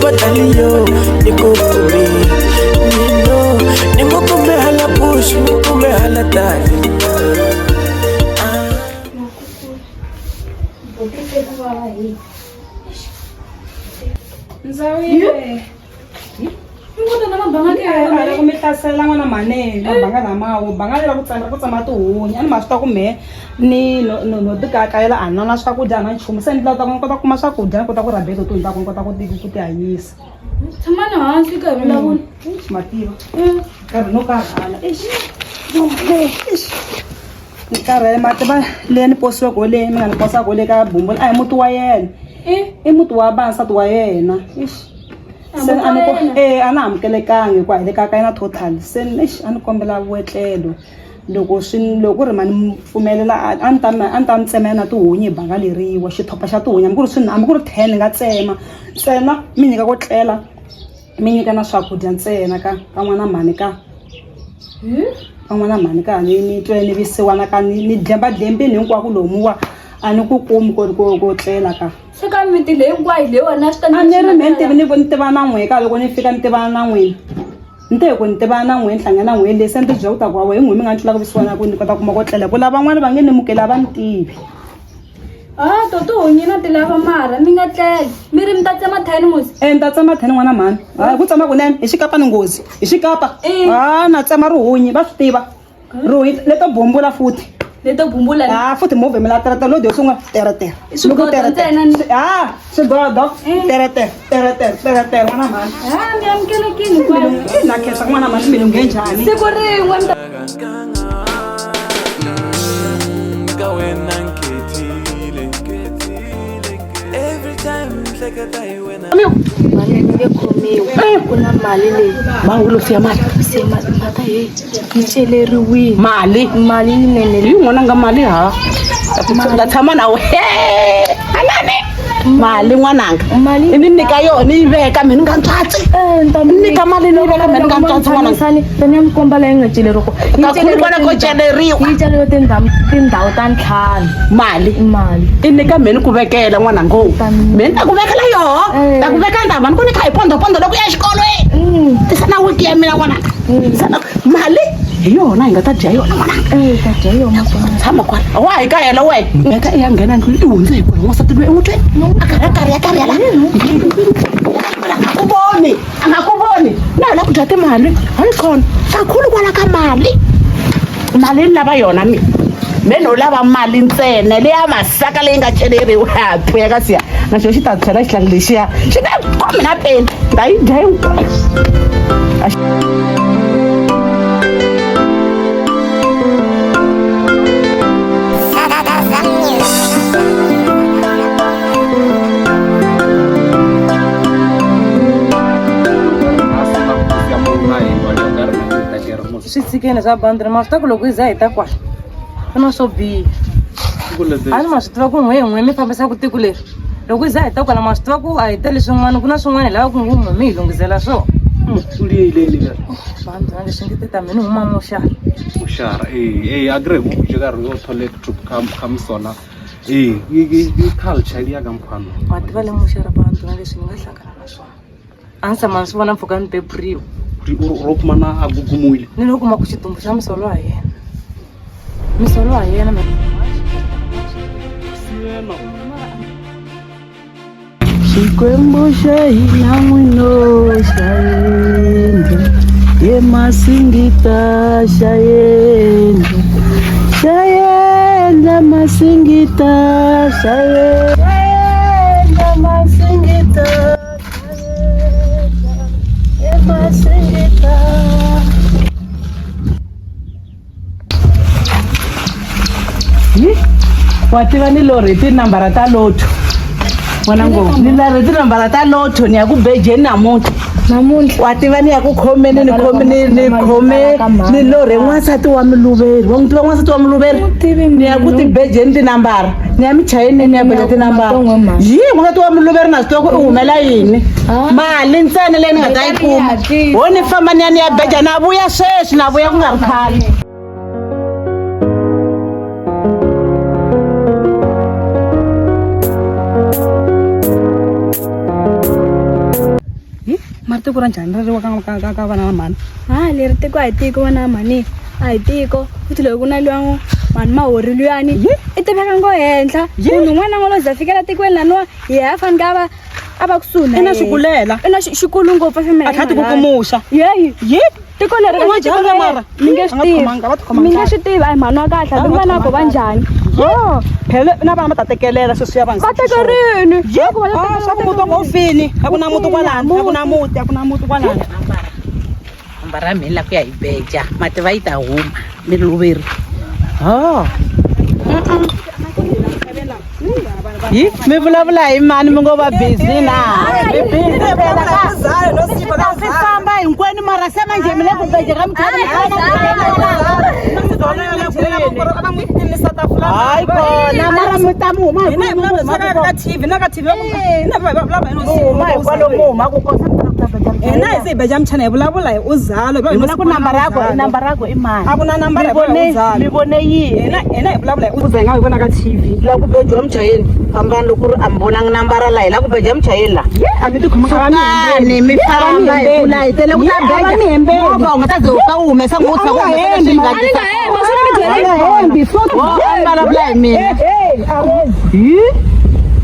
Tafadhali yo ni ku kumi nino ni ngo kume hala bush ni kume hala dali. Ndzawile. Ala ku mi hlasela n'wana mhani mabanga lamawo banga leri ku tsema ku tsema tihunyi a ni ma swi tiva ku mehe ni no no no tikakayela a na na swakudya a na nchumu se ni lava ku kota ku kuma swakudya ni kota ku rhabeta tihunyi ta ku ni kota ku ti ku ti hanyisa. Tshamani hansi ka hi vulavula. Ma tiva nkarhi no karhala exi exi ni karhele ma tiva leyi ni posiweke leyi mi nga ni posaka le ka bumbu a hi muti wa yena i muti wa va nsati wa yena exi se a ni ko e a ni amukelekangi hikuva hi le kaya ka yena total se exi a ni kombela vuetlelo loko swi loko ku ri ma ni pfumelela a ni ta a ni ta mi tsemela na tihunyi hi banga leriwa xithopa xa tihunyi hambi ku ri swi hambi ku ri 10 ni nga tsema ntsena mi nyika ko tlela mi nyika na swakudya ntsena ka ka n'wana mhani ka ka n'wana mhani ka ni ni twe ni visiwana ka ni ni dlemba dlembini hinkwako lomuwa a ni ku kumi ko ko ko tlela ka. Se ka miti leyi hinkwayo leyiwani na swi ta A ni ri mehe ni tivi ni ni tiva na n'wehe ka loko ni fika ni tivana na n'wina ni te hi ku ni tivana na n'wehe ni hlangana na n'wehe le se ni ti byela ku ta ku hawa hi n'wehe mi nga ni tlulaka vusiwana ku ni kota ku kuma ko tlela ku lavan'wana va nge ni mukeli a va ni tivi. Ah, to tihunyi na ti lava mara mi nga tleli mi ri mi ta tsema 10 musi. E ni ta tsema 10 n'wana mhani hayi ku tsema kunene hi xikapa ni nghozi hi xikapa a na tsema rihunyi va swi tiva rihunyi leto bumbula futhi leto bumbula a futhi movha mi la terete lodi yo sungula terete loko terete a swigodo terete terete terete n'wana mhani a mi amukelekile hinkwenu na khensa n'wana mhani mi lunghe njhani siku rin'we mi ta Ka wena nkhethile every time hleketa hi wena. Mali yi nge khomiwi ku na mali leyi Bangi lo siya mali se mhaka heyi yi celeriwile mali mali yinene hi n'wananga mali ha ta tshama na wehe anani mali n'wananga Mali- i ni nyika yona ni yi veka mi ni nga ntswatsi Eh, ni nyika mali ni yi veka mi ni nga ntswatsi n'wananga ni ya mi komba leyi nga celeriwa kona. Yi Kakhulu celeriwe kwala ko celeriwa. Yi celeriwe tindhawu ta ntlhanu mali mali i nyika mheni ku vekela n'wananga mheni ta ku vekela yoho Eh. ta ku vekela ndava ni ku nyika hi pondhopondo loko ya xikolweni tisa na wiki ya mina n'wananga tisa na mali hi yona hi nga ta dya yona n'wananga Eh, ta dya yona kona. Tshama kwala wa hi ka yena we beka i ya nghena ndlwini i hundze hi kona n'wansati loyi en'wutweni a karhi a karhi ya karhi ya la a nga ku voni a nga ku voni na hala ku dya timali hayi khona kakhulu kwala ka mali mali ni lava yona mina me no lava mali ntsena leya masaka leyi nga celeriwa ya ka siya na xona xi ta tlhela xihlangi lexiya xi nga khomi na peni ta yi dya hinkwayo. Swi tshikeni swa bandri ma swi ta ku loko yi za hi ta kwala ku na swo biha a ni ma swi tiva ku n'we hi n'we mi fambisaka tiko leri loko yi za hi ta kwala ma swi tiva ku a hi tele swin'wana ku na swin'wana hi lava ku n'we mi hi lunghisela swona bandri na leswi nge te ta mina huma muxara muxara e e agree ku jeka ri yo thole to come come sona e i culture liya ka mkhwano ma tiva le muxara bandri na leswi ni nga hlangana na swona a ni tshama ni swi vona mpfhuka ni beburiwa ro kuma na a gugumuwile ni lo kuma ku xidumbu xa misolo wa yena misolo wa yena Xikwembu xa hina n'wino xa yendla ye masingita xa yendla xa yendla masingita xa yendla masingita ye masingita. Wa tiva ni lorhi tinambara ta lotto n'wana ngo ni lorhi tinambara ta lotto ni ya ku bejeni namuntlha namuntlha wa tiva ni ya ku khomeni ni khome ni ni khome ni lorhe n'wansati wa muluveri wa n'wi tiva n'wansati wa muluveri ni ya ku tibejeni tinambara ni ya michayini ni ya beja tinambara yi n'wansati wa muluveri na swi tiva ku i humela yini mali ntsena leyi ni nga ta yi kuma ho ni famba ni ya ni ya beja na vuya sweswi na vuya ku nga ri khale. Mara tiko ra njhani ra riwa ka vana va mhani? Ha leri tiko a hi tiko vana va mhani a hi tiko futhi loko ku na luya mhani mahori luyani i tiveka ngo henhla munhu un'wana na un'wana loyi za fikela tikweni laniwa yehe a faneke a va a va kusuhi na I na yena. xikulela. I na xikulu ngopfu a A kha ti kukumuxa. Yeyi Yi tiko leri Wa kasi tiko jala leri mara. mi nge A swi nga tivi tikhomanga, a va tikhomanga mi nge kahle. swi tivi a hi mhani wa kahle hambi A va vana ko va tikhomanga njhani ho Phela na vana va ta tekelela sweswiya va va tekerini Ah, swa ku muti wa ku fini a ku na muti kwalani a ku na muti a ku na muti kwalani. Nambara ya mheni la ku ya hi beja mativa yi ta huma mi luveri ho yi mi vulavula hi mani mi ngo va busy na mi busy phela ka swi famba hinkwenu mara se manjhe mi le ku beja ka mikhale hayi kona mara mi ta mi huma hi ka TV na ka TV huma hi kwalomu huma ku kosa hina hi se hi beja michana hi vulavula hi uzalo hi vula ku nambara yakho i nambara yakho i mani a ku na nambara mi vone mi vone yini hina hina hi vulavula hi uza hi nga yi vona ka TV la ku bejiwa muchayeni fambani loko ri a mi vonangi nambara la hi la ku beja muchayeni la a mi tikhoma sukani mi famba hi ku la hi tele ku ta beja movha u nga ta ze u ta wu humesa ngopfu ku humesa leswi nga vulavula hi mina hi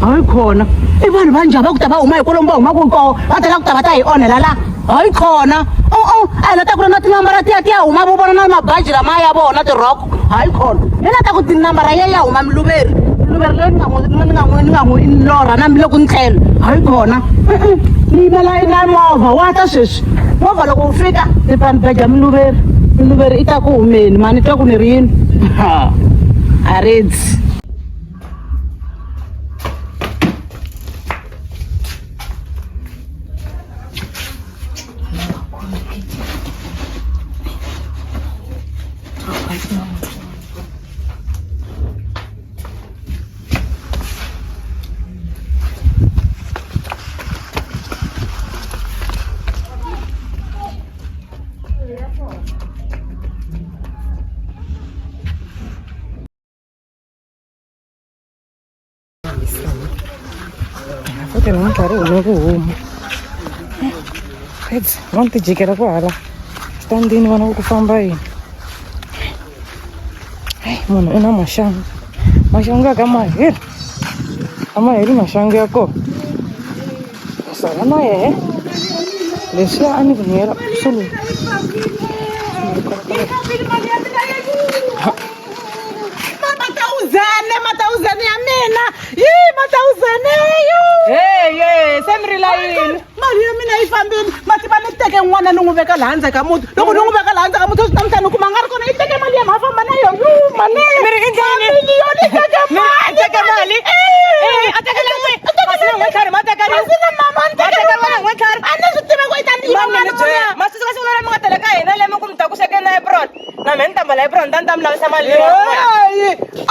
hayi khona i vanhu va njhani va ku ta va huma hi kwalomu va huma ku koho va tela ku ta va ta hi onhela la hayi khona o a hi la ta ku ri na tinambara tiya tiya huma vo vona na mabaji lamaya ya vona tirhoko hayi khona ni la ta ku tinambara ya ya huma miluveri miluveri leyi ni nga n'wi ni nga n'wi ni nga n'wi lorha na mi le ku ni tlhelo hayi khona ni yimela na movha wa ta sweswi movha loko wu fika ni ta ni beja miluveri miluveri i ta ku humeni mani twa ku ni ri yini a redzi Futhi namuntlha ri hume ku huma fedzi va ni tijikela ku hala xitandini vona ku famba yini hayi munhu i na maxangu maxangu ya ka ma heli a ma heli maxangu ya kona sala na yehe leswiya a ni ku ni yela sulu mathauzene mathauzene ya mina yi mathauzene yo hey se mi rila yini mali ya mina yi fambile mativa ni teke n'wana ni n'wi veka laha ndzhaku ka muti loko ni n'wi veka laha ndzhaku ka muti swi namuntlha ni kuma nga ri kona yi teke mali ya mha famba na yo yu mali mi ri i ndleni miliyoni yi teke mali teke mali a teke la n'we masina n'we tlhari ma tekeriwa masina mama ni tekeriwa na n'we tlhari a ni swi tiva ku yi ta ni yiva mani ni byela masiku ka siku leri mi nga tele ka hina lembe ku mi ta ku sweke na apron na mehe ni ta mbala apron ta ni ta mi lavisa mali leyi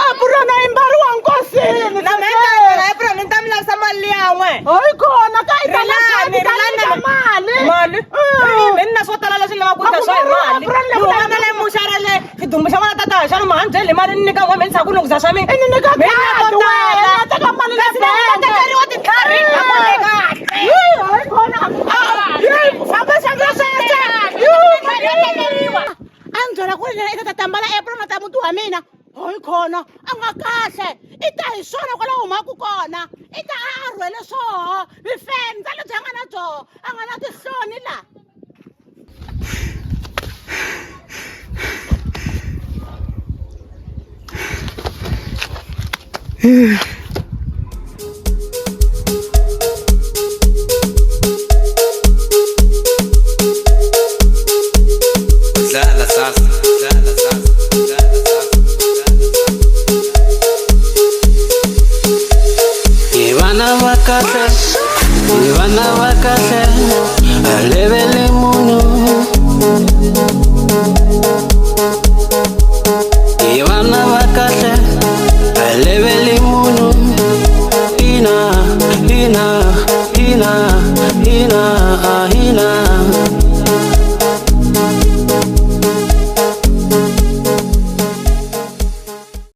apron a yi mbariwa nkosini na mehe ni ta mbala apron ni ta mi lavisa mali liya n'we hayi kona ka yi ta Rilani, rilani na mali mali me ni na swo tala leswi ni lavaka ku dya swa hi mali ni huma na le muxara le xidumbu xa n'wana tata xana ma ni byeli hi mali ni nyika n'we me ni tshaka ku ni ku swa mina i ni nyika Me ni na khadi to tala. wena teka mali Kasi na ta tekeriwa tintlhari a ku le kahle hayi kona famba xandla sweswe a ni byela ku ri i ta ta mbala apron na ta muti wa mina hayi khona a nga kahle i ta hi swona kwala humaku kona i ta a a rhwele swoho mifendza lebyi a nga na byoho a nga na tihloni laha Dlala sasa, dlala sasa, dlala sasa. Hi vana va kahle, hi vana va kahle, a levele munhu. Hi vana va kahle, a levele munhu. Hina, hina, hina, hina, hina.